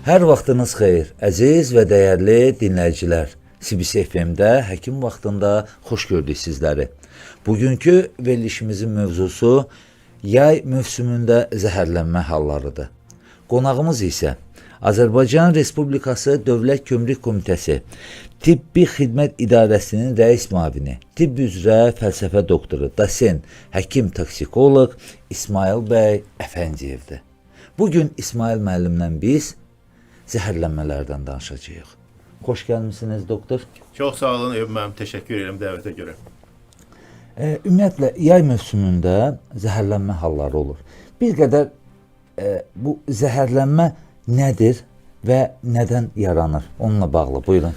Hər vaxtınız xeyir, əziz və dəyərli dinləyicilər. CBC FM-də Həkim Vaxtında xoş gördük sizləri. Bugünkü verilişimizin mövzusu yay mövsümündə zəhərlənmə hallarıdır. Qonağımız isə Azərbaycan Respublikası Dövlət Gömrük Komitəsi Tibbi Xidmət İdarəsinin rəis müavini, tibb üzrə fəlsəfə doktoru, dosent, həkim toksikoloq İsmayıl bəy Əfəndiyevdir. Bugün İsmayıl müəllimlə biz zəhərlənmələrdən danışacağıq. Xoş gəlmisiniz doktor. Çox sağ olun Eyüp müəllim, təşəkkür edirəm dəvətə görə. Ümumiyyətlə yay mövsümündə zəhərlənmə halları olur. Bir qədər bu zəhərlənmə nədir və nədən yaranır? Onunla bağlı. Buyurun.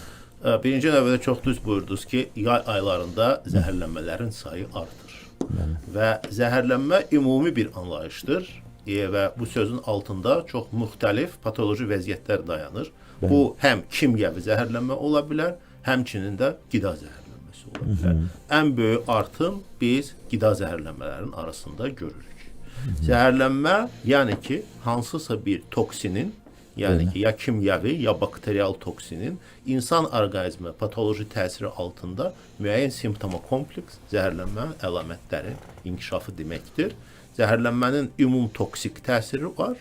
Birinci növbədə çox düz buyurdunuz ki, yay aylarında zəhərlənmələrin sayı artır. Bəli. Və zəhərlənmə ümumi bir anlayışdır və bu sözün altında çox müxtəlif patoloji vəziyyətlər dayanır. Bəli. Bu həm kimyəvi zəhərlənmə ola bilər, həmçinin də qida zəhərlənməsi ola bilər. Hı -hı. Ən böyük artım biz qida zəhərlənmələrinin arasında görürük. Hı -hı. Zəhərlənmə, yəni ki, hansısa bir toksinin, yəni ki, ya kimyəvi, ya bakterial toksinin insan orqanizminə patoloji təsiri altında müəyyən simptoma kompleks zəhərlənmə əlamətlərin inkişafı deməkdir. Zəhərlənmənin ümum toksik təsiri var.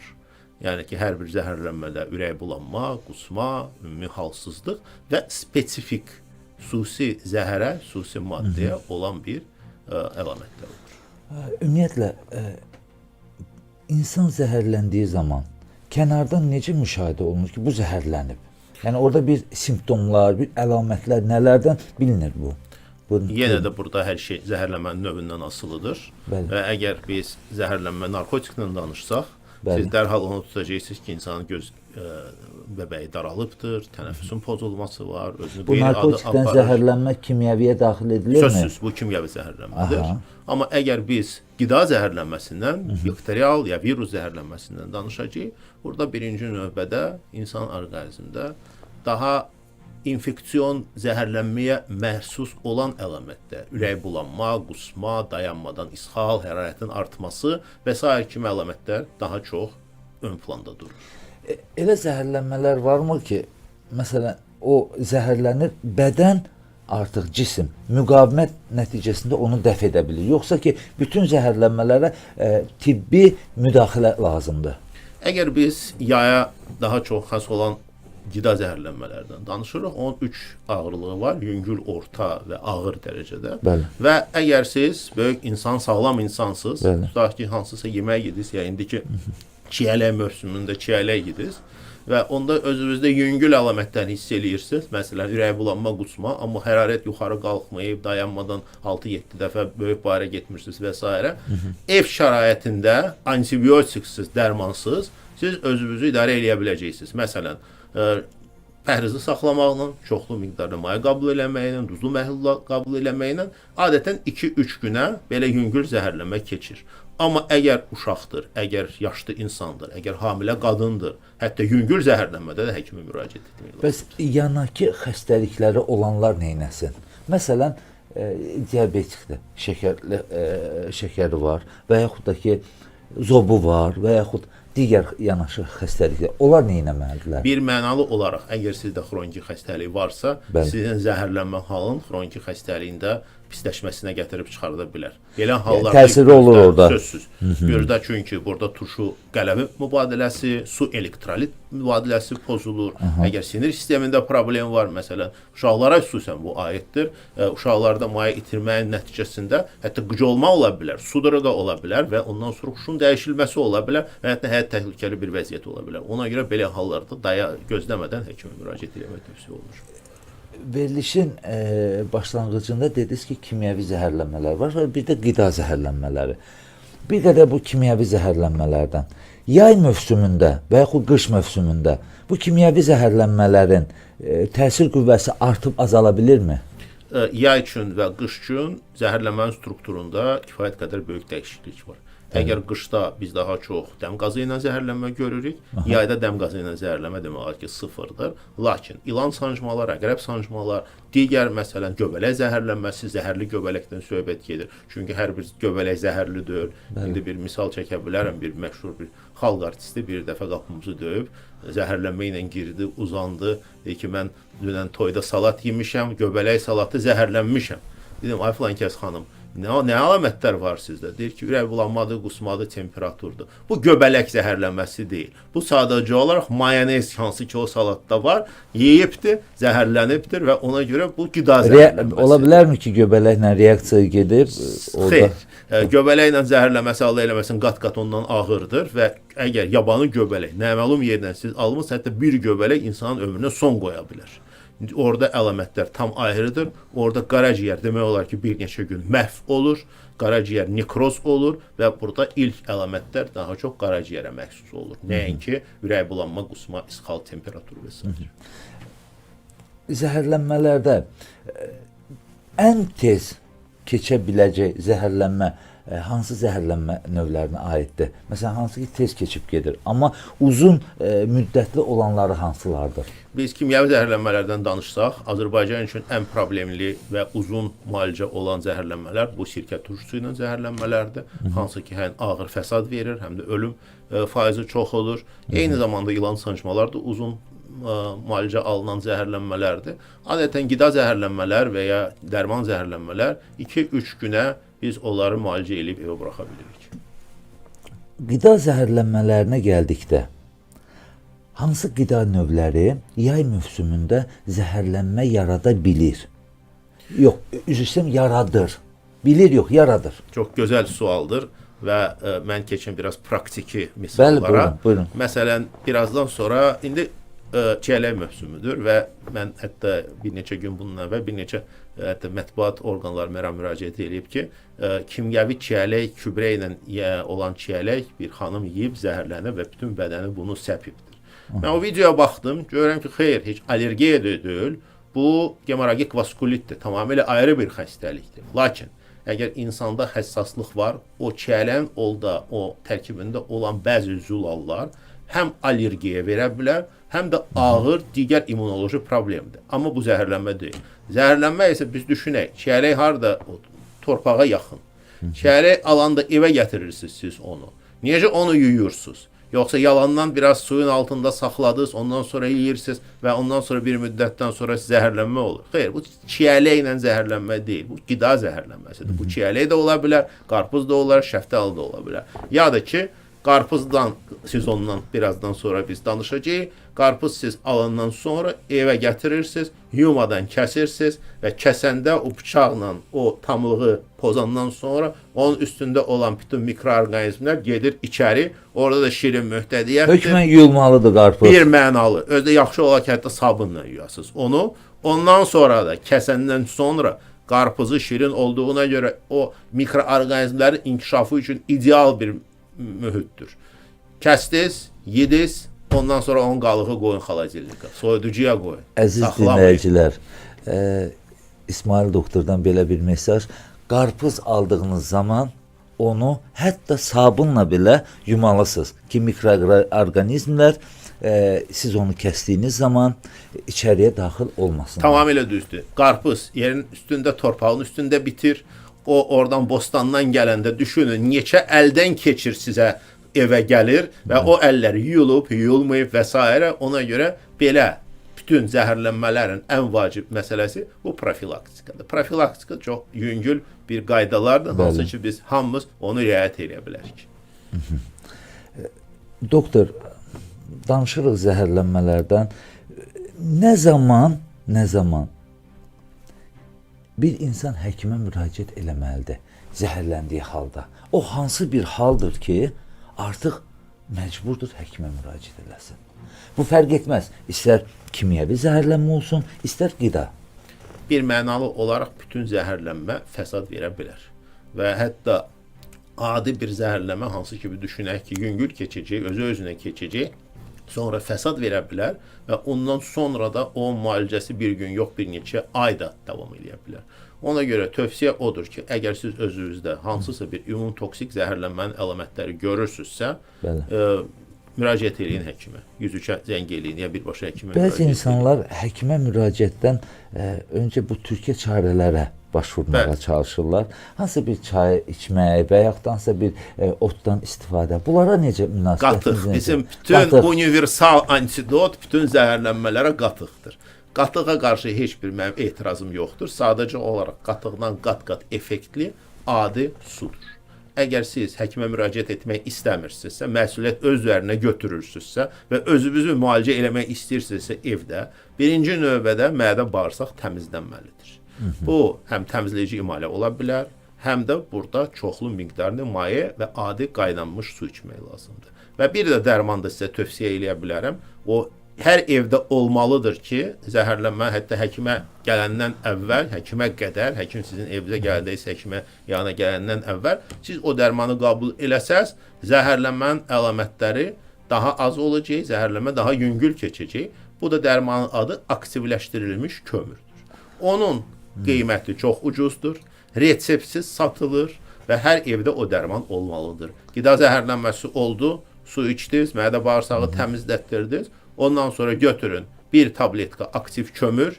Yəni ki, hər bir zəhərlənmədə ürək bulanma, qusma, ümumi halsızlıq və spesifik xüsusi zəhərə, xüsusi maddəyə olan bir əlamətlər olur. Ümumiyyətlə insan zəhərləndiyi zaman kənardan necə müşahidə olunur ki, bu zəhərlənib? Yəni orada bir simptomlar, bir əlamətlər nələrdən bilinir bu? Buyurun. Yenə də burada hər şey zəhərlənmənin növündən asılıdır. Bəli. Və əgər biz zəhərlənmə narkotiklə danışsaq, bəli, siz dərhal onu tutacaqsınız ki, insanın göz bəbəyi daralıbdır, tənəffüsün pozulması var, özünü bu narkotikdən zəhərlənmə kimyəviyə daxil edilirmi? Sözsüz, bu kimyəvi zəhərlənmədir. Aha. Amma əgər biz qida zəhərlənməsindən, bakterial ya virus zəhərlənməsindən danışacağıq, burada birinci növbədə insan orqanizmində daha infeksion zəhərlənməyə məxsus olan əlamətlər, ürək bulanma, qusma, dayanmadan ishal, hərarətin artması və sair kimi əlamətlər daha çox ön planda durur. Elə zəhərlənmələr varmı ki, məsələn, o zəhərlənir, bədən artıq cisim müqavimət nəticəsində onu dəf edə bilir. Yoxsa ki, bütün zəhərlənmələrə tibbi müdaxilə lazımdır? Əgər biz yaya daha çox xas olan qida zəhərlənmələrdən danışırıq, onun 3 ağırlığı var: yüngül, orta və ağır dərəcədə. Bəli. Və əgər siz böyük insan, sağlam insansınız, tutaq ki, hansısa yemək yediniz, ya indiki çiyələk mövsümündə çiyələk yediniz və onda özünüzdə yüngül əlamətlər hiss eləyirsiniz. Məsələn, ürək bulanma, qusma, amma hərarət yuxarı qalxmayıb, dayanmadan 6-7 dəfə böyük bayıra getmirsiniz və s. Ev şəraitində antibiotiksiz, dərmansız siz özünüzü idarə eləyə biləcəksiniz. Məsələn, pəhrizi saxlamaqla, çoxlu miqdarda maya qəbul eləməklə, duzlu məhlul qəbul eləməklə adətən 2-3 günə belə yüngül zəhərlənmə keçir. Amma əgər uşaqdır, əgər yaşlı insandır, əgər hamilə qadındır, hətta yüngül zəhərlənmədə də həkimə müraciət etmək lazımdır. Bəs yanakı xəstəlikləri olanlar neynəsin? Məsələn, diabetikdir, şəkəri var və yaxud da ki, zobu var və yaxud digər yanaşı xəstəliklər. Onlar nə etməlidirlər? Bir mənalı olaraq, əgər sizdə xroniki xəstəlik varsa, bəli, sizin zəhərlənmə halın xroniki xəstəliyində pisləşməsinə gətirib çıxarda bilər. Belə hallarda təsiri olur orada. Sözsüz. Burada çünki burada turşu qələvi mübadiləsi, su elektrolit mübadiləsi pozulur. Aha. Əgər sinir sistemində problem var, məsələn, uşaqlara xüsusən bu aiddir. Uşaqlarda maya itirməyin nəticəsində hətta qıcolma ola bilər, sudorqa ola bilər və ondan sonra huşun dəyişilməsi ola bilər və hətta həyat təhlükəli bir vəziyyət ola bilər. Ona görə belə hallarda gözləmədən həkimə müraciət etmək tövsiyə olunur. Verilişin başlanğıcında dediniz ki, kimyəvi zəhərlənmələr var və bir də qida zəhərlənmələri. Bir qədər bu kimyəvi zəhərlənmələrdən. Yay mövsümündə və yaxud qış mövsümündə bu kimyəvi zəhərlənmələrin təsir qüvvəsi artıb azala bilirmi? Yay üçün və qış üçün zəhərlənmənin strukturunda kifayət qədər böyük dəyişiklik var. Əgər qışda biz daha çox dəm qazı ilə zəhərlənmə görürük, yayda dəm qazı ilə zəhərlənmə demək olar ki, sıfırdır. Lakin ilan sancmalar, əqrəb sancmalar, digər məsələn göbələk zəhərlənməsi, zəhərli göbələkdən söhbət gedir. Çünki hər bir göbələk zəhərli deyil. İndi bir misal çəkə bilərəm, bir məşhur bir xalq artisti bir dəfə qapımızı döyüb, zəhərlənmə ilə girdi, uzandı. Dedi ki, mən dünən toyda salat yemişəm, göbələk salatı zəhərlənmişəm. Dedim, ay filan kəs xanım, nə əlamətlər var sizdə? Deyir ki, ürək bulanmadır, qusmadır, temperaturdur. Bu göbələk zəhərlənməsi deyil. Bu sadəcə olaraq mayonez hansı ki o salatda var, yeyibdir, zəhərlənibdir və ona görə bu qida zəhərlənməsi. Ola bilərmi ki, göbələklə reaksiya gedib orada? Xeyr. Göbələklə zəhərlənməsi Allah eləməsin qat-qat ondan ağırdır və əgər yabanı göbələk naməlum yerdən siz almısınız, hətta bir göbələk insanın ömrünə son qoya bilər. Orada əlamətlər tam ayrıdır. Orada qaraciyər demək olar ki, bir neçə gün məhv olur. Qaraciyər nekroz olur və burada ilk əlamətlər daha çox qaraciyərə məxsus olur. Nəinki ürək bulanma, qusma, isxal, temperatur və s. Zəhərlənmələrdə ən tez keçə biləcək zəhərlənmə hansı zəhərlənmə növlərinə aiddir? Məsələn, hansı ki tez keçib gedir, amma uzun müddətli olanları hansılardır? Biz kimyəvi zəhərlənmələrdən danışsaq, Azərbaycan üçün ən problemli və uzun müalicə olan zəhərlənmələr bu sirkə turşusu ilə zəhərlənmələrdir. Hansı ki, həm ağır fəsad verir, həm də ölüm faizi çox olur. Eyni zamanda ilan sancmalar da uzun müalicə alınan zəhərlənmələrdir. Adətən qida zəhərlənmələr və ya dərman zəhərlənmələr 2-3 günə biz onları müalicə eləyib evə buraxa bilirik. Qida zəhərlənmələrinə gəldikdə hansı qida növləri yay mövsümündə zəhərlənmə yarada bilir? Yox, üzr istəyirəm, yaradır. Bilir yox, yaradır. Çox gözəl sualdır və mən keçim biraz praktiki misallara. Bəli, buyurun, buyurun. Məsələn, birazdan sonra indi çiyələk mövsümüdür və mən hətta bir neçə gün bundan əvvəl bir neçə hətta mətbuat orqanları mənə müraciət eləyib ki, kimyəvi çiyələk, kübrə ilə olan çiyələk bir xanım yeyib zəhərlənib və bütün bədəni bunu səpibdir. Mən o videoya baxdım, görürəm ki, xeyr, heç allergiya da deyil. Bu gemoragik vaskulitdir, tamamilə ayrı bir xəstəlikdir. Lakin əgər insanda həssaslıq var, o çiyələyin o tərkibində olan bəzi zülallar həm allergiya verə bilər, həm də ağır digər immunoloji problemdir. Amma bu zəhərlənmə deyil. Zəhərlənmə isə biz düşünək, çiyələk harda? O, torpağa yaxın. Çiyələk alanda evə gətirirsiniz siz onu. Necə onu yuyursunuz? Yoxsa yalandan biraz suyun altında saxladınız, ondan sonra yeyirsiniz və ondan sonra bir müddətdən sonra zəhərlənmə olur. Xeyr, bu çiyələklə zəhərlənmə deyil, bu qida zəhərlənməsidir. Bu çiyələk də ola bilər, qarpız da olar, şəftalı da ola bilər. Ya da ki, qarpızdan sezondan birazdan sonra biz danışacağıq. Qarpız siz alandan sonra evə gətirirsiniz, yumadan kəsirsiniz və kəsəndə o bıçaqla o tamlığı pozandan sonra onun üstündə olan bütün mikroorqanizmlər gedir içəri. Orada da şirin möhtədiyyətdir. Hökmən yuyulmalıdır qarpız. Bir mənalı. Özü də yaxşı olar ki, hətta sabunla yuyasınız onu. Ondan sonra da kəsəndən sonra qarpızı şirin olduğuna görə o mikroorqanizmlərin inkişafı üçün ideal bir mühitdir. Kəsdiniz, yediniz, ondan sonra onun qalığı qoyun xaladelnika, soyuducuya qoyun. Əziz dinləyicilər, İsmail doktordan belə bir mesaj: qarpız aldığınız zaman onu hətta sabunla belə yumalısınız ki, mikroorqanizmlər siz onu kəsdiyiniz zaman içəriyə daxil olmasın. Tamamilə düzdür. Qarpız yerin üstündə, torpağın üstündə bitir. O oradan bostandan gələndə düşünün, neçə əldən keçir sizə evə gəlir və o əllər yuyulub, yuyulmayıb və s. Ona görə belə bütün zəhərlənmələrin ən vacib məsələsi bu profilaktikadır. Profilaktika çox yüngül bir qaydalardır, hansı ki biz hamımız onu riayət edə bilərik. Doktor, danışırıq zəhərlənmələrdən. Nə zaman bir insan həkimə müraciət eləməlidir zəhərləndiyi halda? O hansı bir haldır ki, artıq məcburdur həkimə müraciət eləsin? Bu fərq etməz. İstər kimyəvi zəhərlənmə olsun, istər qida. Bir mənalı olaraq bütün zəhərlənmə fəsad verə bilər. Və hətta adi bir zəhərlənmə hansı ki düşünək ki, yüngül keçəcək, özü-özünə keçəcək, sonra fəsad verə bilər və ondan sonra da o müalicəsi bir gün yox, bir neçə ay da davam eləyə bilər. Ona görə tövsiyə odur ki, əgər siz özünüzdə hansısa bir ümumi toksik zəhərlənmənin əlamətləri görürsünüzsə, müraciət eləyin həkimə. 103-ə zəng eləyin ya birbaşa həkimə. Bəzi insanlar həkimə müraciətdən öncə bu türkə çarələrə başvurmağa çalışırlar. Hansısa bir çay içmək və yaxud da hansısa bir otdan istifadə. Bunlara necə münasibətiniz? Qatıq. Necə? Bizim bütün Qatıq. Universal antidot bütün zəhərlənmələrə qatıqdır. Qatığa qarşı heç bir mənim etirazım yoxdur. Sadəcə olaraq qatıqdan qat-qat effektli adi sudur. Əgər siz həkimə müraciət etmək istəmirsinizsə, məsuliyyət öz üzərinə götürürsünüzsə və özünüzü müalicə eləmək istəyirsinizsə evdə, birinci növbədə mədə bağırsaq təmizlənməlidir. Bu həm təmizləyici imalə ola bilər, həm də burada çoxlu miqdarlı maye və adi qaynanmış su içmək lazımdır. Və bir də dərman da sizə tövsiyə eləyə bilərəm. O hər evdə olmalıdır ki, zəhərlənmə hətta həkimə gələndən əvvəl, həkimə qədər, həkim sizin evinizə gələndə isə həkimə yanına gələndən əvvəl siz o dərmanı qəbul eləsəz, zəhərlənmənin əlamətləri daha az olacaq, zəhərlənmə daha yüngül keçəcək. Bu da dərmanın adı aktivləşdirilmiş kömürdür. Onun qiyməti çox ucuzdur, reseptsiz satılır və hər evdə o dərman olmalıdır. Qida zəhərlənməsi oldu, su içdiniz, mədə bağırsağı təmizlətdirdiniz. Ondan sonra götürün bir tabletka aktiv kömür,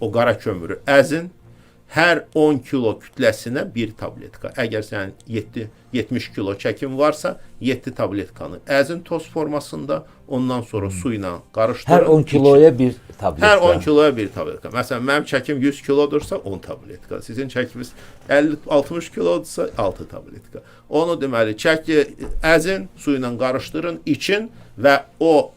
o qara kömürü əzin. Hər 10 kilo kütləsinə bir tabletka. Əgər sənin 7 70 kilo çəkin varsa, 7 tabletkanı əzin toz formasında, ondan sonra su ilə qarışdırın. Hər 10 için. Kiloya bir tabletka. Hər 10 kiloya bir tabletka. Məsələn, mənim çəkim 100 kilodursa 10 tabletka. Sizin çəkiniz 50-60 kilodursa 6 tabletka. Onu deməli çəki əzin, su ilə qarışdırın, için və o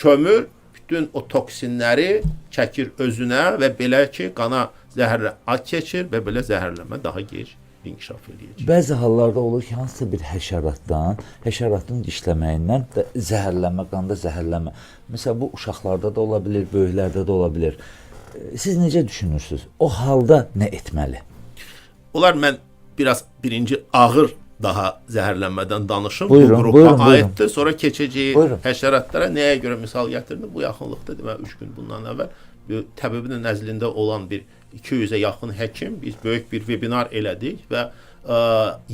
kömür bütün o toksinləri çəkir özünə və belə ki, qana zəhərlə ad keçir və belə zəhərlənmə daha gec inkişaf eləyəcək. Bəzi hallarda olur ki, hansısa bir həşəratdan, həşəratın dişləməyindən də zəhərlənmə, qanda zəhərlənmə. Məsələn, bu uşaqlarda da ola bilər, böyüklərdə də ola bilər. Siz necə düşünürsüz? O halda nə etməli? Onlar mən biraz birinci ağır daha zəhərlənmədən danışım. Buyurun, bu qrupa buyurun, buyurun. Aiddir. Sonra keçəcəyik Buyurun. Həşəratlara. Nəyə görə misal gətirdim? Bu yaxınlıqda deməli 3 gün bundan əvvəl bir təbibin nəzlində olan bir 200-ə yaxın həkim biz böyük bir webinar elədik və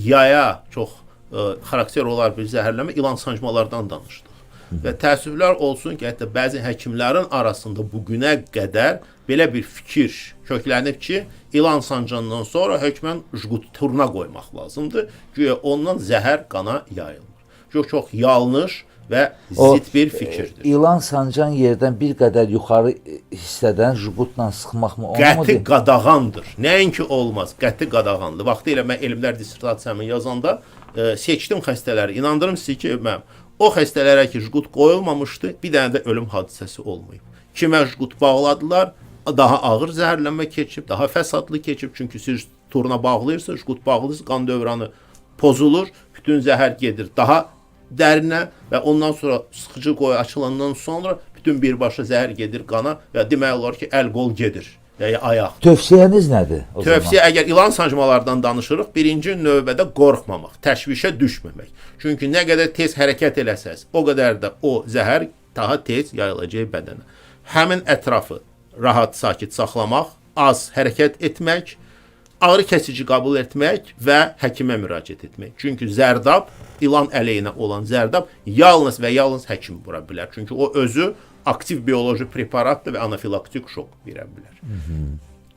yaya çox xarakter olar bir zəhərlənmə ilan sancmalardan danışdıq. Və təəssüflər olsun ki, hətta bəzi həkimlərin arasında bu günə qədər belə bir fikir köklənib ki, ilan sancandan sonra hökmən jqut turna qoymaq lazımdır. Güya ondan zəhər qana yayılmır. Çox çox yanlış və zidd bir fikirdir. İlan sancan yerdən bir qədər yuxarı hissədən jqutla sıxmaqmı? Onu mu Qəti deyir? qadağandır. Nəinki olmaz, qəti qadağandır. Vaxtilə mən elmlər dissertasiyamı yazanda seçdim xəstələri. İnandırım sizi ki, mən o xəstələrə ki, jqut qoyulmamışdı, bir dənə də ölüm hadisəsi olmayıb. Kimə jqut bağladılar, daha ağır zəhərlənmə keçib, daha fəsadlı keçib. Çünki siz turna bağlayırsınız, jqut bağlayırsınız, qan dövranı pozulur, bütün zəhər gedir daha dərinə və ondan sonra sıxıcı qoyu açılandan sonra bütün birbaşa zəhər gedir qana və demək olar ki, əl qol gedir və ya ayaq. Tövsiyəniz nədir o zaman? Tövsiyə əgər ilan sancmalardan danışırıq, birinci növbədə qorxmamaq, təşvişə düşməmək. Çünki nə qədər tez hərəkət eləsəz, o qədər də o zəhər daha tez yayılacaq bədənə. Həmin ətrafı rahat, sakit saxlamaq, az hərəkət etmək, ağrı kəsici qəbul etmək və həkimə müraciət etmək. Çünki zərdab, ilan əleyhinə olan zərdab yalnız və yalnız həkim vura bilər. Çünki o özü aktiv bioloji preparatdır və anafilaktik şok verə bilər.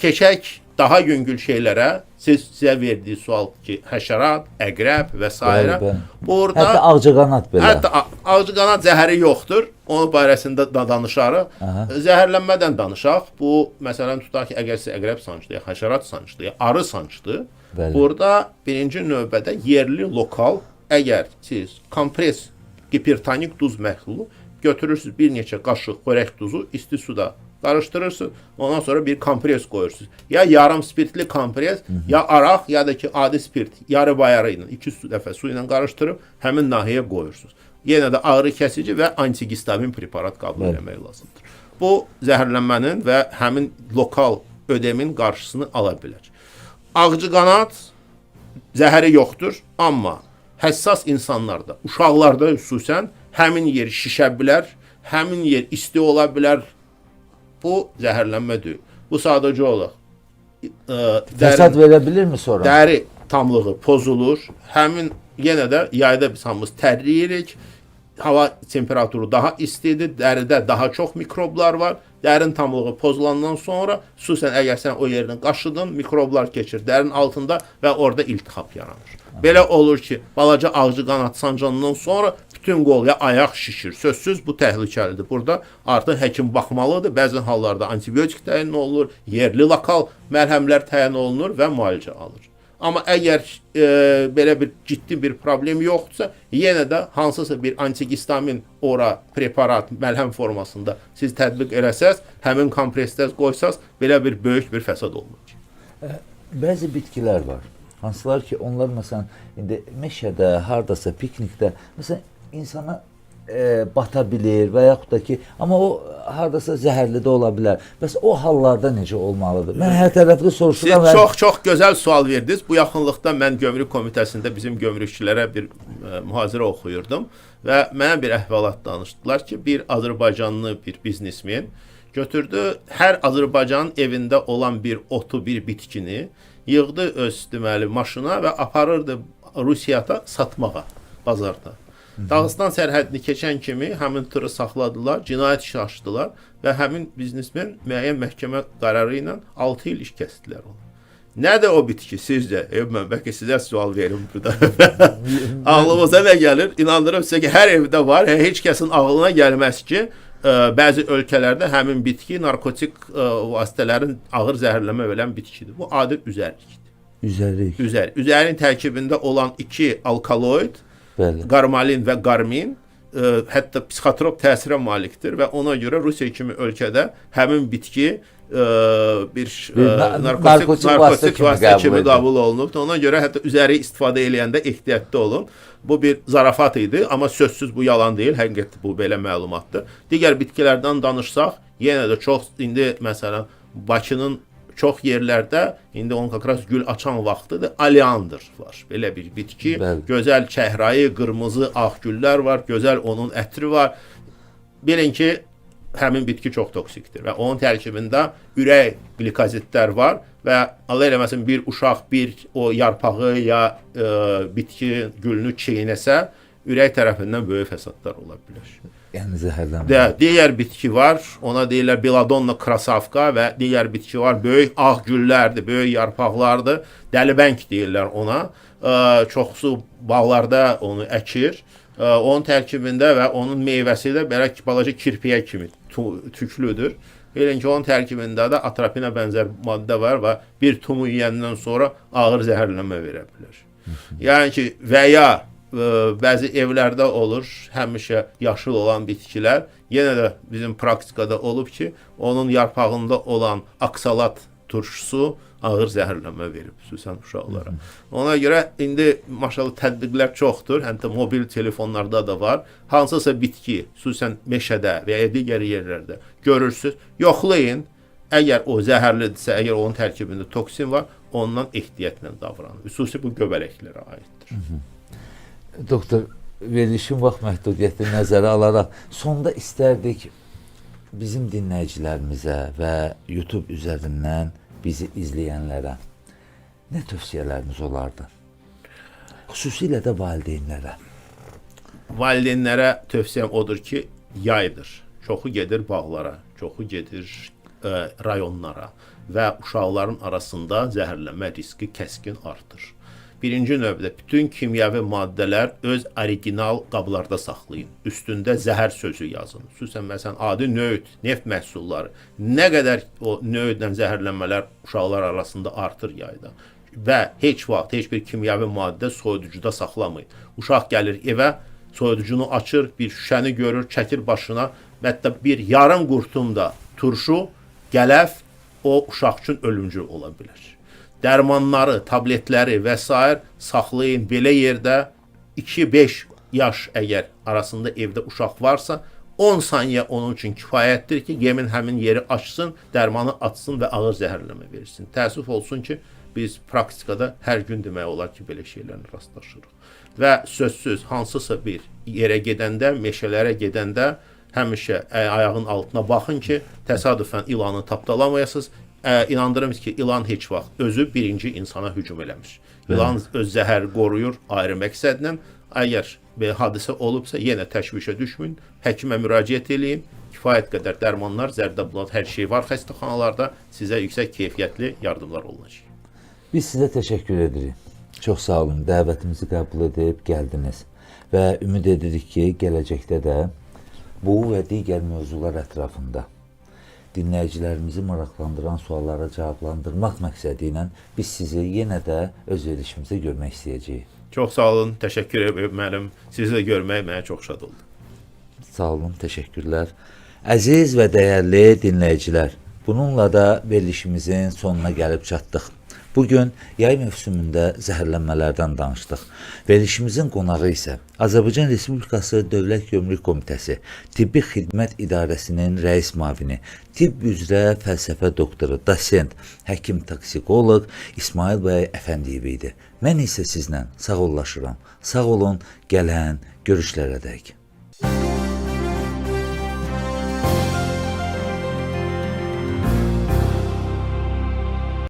Keçək daha yüngül şeylərə. Siz sizə verdiyi sual ki, həşərat, əqrəb və sairə. Bəli, bəli. Burada Hətta ağcaqanad belə. Hətta ağcaqanad zəhəri yoxdur. Onun barəsində da danışarıq. Zəhərlənmədən danışaq. Bu məsələn tutaq ki, əgər sizə əqrəb sancdı, ya həşərat sancdı, ya arı sancdı. Burada birinci növbədə yerli, lokal əgər siz kompres gipertonik duz məhlulu götürürsüz, bir neçə qaşıq xörək duzu isti suda qarışdırırsınız. Ondan sonra bir kompres qoyursunuz. Ya yarım spirtli kompres, ya araq, ya da ki adi spirt yarı bayarı ilə 2 dəfə su ilə qarışdırıb həmin nahiyəyə qoyursunuz. Yenə də ağrı kəsici və antihistamin preparat qəbul etmək lazımdır. Bu zəhərlənmənin və həmin lokal ödemin qarşısını ala bilər. Ağcaqanad zəhəri yoxdur, amma həssas insanlarda, uşaqlarda xüsusən həmin yer şişə bilər, həmin yer isti ola bilər. Bu zəhərlənmə deyil. Bu sadəcə olaraq Fəsad verə bilirmi sonra? Dəri tamlığı pozulur. Həmin yenə də yayda biz hamımız tərləyirik. Hava temperaturu daha istidir, dəridə daha çox mikroblar var. Dərin tamlığı pozulandan sonra, xüsusən əgər sən o yerini qaşıdın, mikroblar keçir dərin altında və orada iltihab yaranır. Belə olur ki, balaca ağcaqanad sancandan sonra bütün qol ya ayaq şişir. Sözsüz bu təhlükəlidir. Burada artıq həkim baxmalıdır. Bəzi hallarda antibiotik təyin olunur, yerli lokal məlhəmlər təyin olunur və müalicə alır. Amma əgər belə bir ciddi bir problem yoxdursa, yenə də hansısa bir antihistamin ora preparat məlhəm formasında siz tətbiq eləsəz, həmin kompresdə qoysaz, belə bir böyük bir fəsad olmur. Bəzi bitkilər var. Hansılar ki, onlar məsələn indi meşədə, hardasa piknikdə, məsələn insana bata bilir və yaxud da ki, amma o hardasa zəhərli də ola bilər. Bəs o hallarda necə olmalıdır? Mən hər tərəfli soruşuram. Siz çox-çox gözəl sual verdiniz. Bu yaxınlıqda mən gömrük komitəsində bizim gömrükçülərə bir mühazirə oxuyurdum və mənə bir əhvalat danışdılar ki, bir Azərbaycanlı bir biznesmen götürdü hər Azərbaycanın evində olan bir otu, bir bitkini yığdı öz deməli maşına və aparırdı Rusiyada satmağa bazarda. Dağıstan sərhədini keçən kimi həmin tırı saxladılar, cinayət işi açdılar və həmin biznesmen müəyyən məhkəmə qərarı ilə 6 il iş kəsdilər ona. Nədir o bitki sizcə? Mən bəlkə sizə sual verim burada. Ağlımıza nə gəlir? İnandırım sizə ki, hər evdə var. Heç kəsin ağlına gəlməz ki, bəzi ölkələrdə həmin bitki narkotik vasitələrin ağır zəhərlənmə verən bitkidir. Bu adi üzərlikdir. Üzərlik. Üzər. Üzərin tərkibində olan iki alkaloid, Bəli. Qarmalin və qarmin hətta psixotrop təsirə malikdir və ona görə Rusiya kimi ölkədə həmin bitki bir narkotik vasitə kimi qəbul olunub. Ona görə hətta üzəri istifadə eləyəndə ehtiyatlı olun. Bu bir zarafat idi, amma sözsüz bu yalan deyil. Həqiqətdə bu belə məlumatdır. Digər bitkilərdən danışsaq, yenə də çox indi məsələn Bakının çox yerlərdə indi onun kakras gül açan vaxtıdır. Oleandr var. Belə bir bitki. Bəli. Gözəl çəhrayı, qırmızı, ağ güllər var. Gözəl onun ətri var. Bilin ki, həmin bitki çox toksikdir və onun tərkibində ürək qlikozidlər var və Allah eləməsin bir uşaq bir o yarpağı ya bitki gülünü çiynəsə, ürək tərəfindən böyük fəsadlar ola bilər. Yəni zəhərlənmə. Digər bitki var, ona deyirlər Belladonna krasavka və digər bitki var, böyük ağ güllərdir, böyük yarpaqlardır, dəlibəng deyirlər ona. Çoxsu bağlarda onu əkir. Onun tərkibində və onun meyvəsi də belə balaca kirpiyə kimi tüklüdür. Bilin ki, onun tərkibində də atropinə bənzər maddə var və bir tumu yeyəndən sonra ağır zəhərlənmə verə bilər. Yəni ki, və ya bəzi evlərdə olur həmişə yaşıl olan bitkilər. Yenə də bizim praktikada olub ki, onun yarpağında olan aksalat turşusu ağır zəhərlənmə verib, xüsusən uşaqlara. Ona görə indi maşallah tətbiqlər çoxdur, hətta mobil telefonlarda da var. Hansısa bitki, xüsusən meşədə və ya digər yerlərdə görürsüz, yoxlayın. Əgər o zəhərlidirsə, əgər onun tərkibində toksin var, ondan ehtiyatla davranın. Xüsusi bu göbələklərə aiddir. Doktor, verilişin vaxt məhdudiyyətini nəzərə alaraq sonda istərdik bizim dinləyicilərimizə və YouTube üzərindən bizi izləyənlərə nə tövsiyələriniz olardı? Xüsusilə də valideynlərə. Valideynlərə tövsiyəm odur ki, yaydır. Çoxu gedir bağlara, çoxu gedir rayonlara və uşaqların arasında zəhərlənmə riski kəskin artır. Birinci növbədə bütün kimyəvi maddələr öz original qablarda saxlayın. Üstündə zəhər sözü yazın. Xüsusən məsələn adi nöd, neft məhsulları. Nə qədər o nödlə zəhərlənmələr uşaqlar arasında artır yayda. Və heç vaxt heç bir kimyəvi maddə soyuducuda saxlamayın. Uşaq gəlir evə, soyuducunu açır, bir şüşəni görür, çəkir başına, hətta bir yarım qurtum da turşu, gələf o uşaq üçün ölümcül ola bilər. Dərmanları, tabletləri və sair saxlayın belə yerdə 2-5 yaş əgər arasında evdə uşaq varsa, 10 saniyə onun üçün kifayətdir ki, yemin həmin yeri açsın, dərmanı atsın və ağır zəhərlənmə versin. Təəssüf olsun ki, biz praktikada hər gün demək olar ki, belə şeylərlə rastlaşırıq. Və sözsüz hansısa bir yerə gedəndə, meşələrə gedəndə həmişə ayağın altına baxın ki, təsadüfən ilanı tapdalamayasınız. İnandırım ki, ilan heç vaxt özü birinci insana hücum eləmir. İlan öz zəhər qoruyur ayrı məqsədlə. Əgər bir hadisə olubsa, yenə təşvişə düşməyin, həkimə müraciət eləyin. Kifayət qədər dərmanlar, zərdəblat, hər şey var xəstəxanalarda. Sizə yüksək keyfiyyətli yardımlar olunacaq. Biz sizə təşəkkür edirik. Çox sağ olun, dəvətimizi qəbul edib gəldiniz və ümid edirik ki, gələcəkdə də bu və digər mövzular ətrafında dinləyicilərimizi maraqlandıran suallara cavablandırmaq məqsədi ilə biz sizi yenə də öz verilişimizdə görmək istəyəcəyik. Çox sağ olun, təşəkkür edirəm müəllim. Sizi də görmək mənə çox şad oldu. Sağ olun, təşəkkürlər. Əziz və dəyərli dinləyicilər, bununla da verilişimizin sonuna gəlib çatdıq. Bugün yay mövsümündə zəhərlənmələrdən danışdıq. Verilişimizin qonağı isə Azərbaycan Respublikası Dövlət Gömrük Komitəsi Tibbi Xidmət İdarəsinin rəis müavini, tibb üzrə fəlsəfə doktoru, dosent, həkim toksikoloq İsmayıl bəy Əfəndiyev idi. Mən isə sizlə sağollaşıram. Sağ olun, gələn görüşlərədək.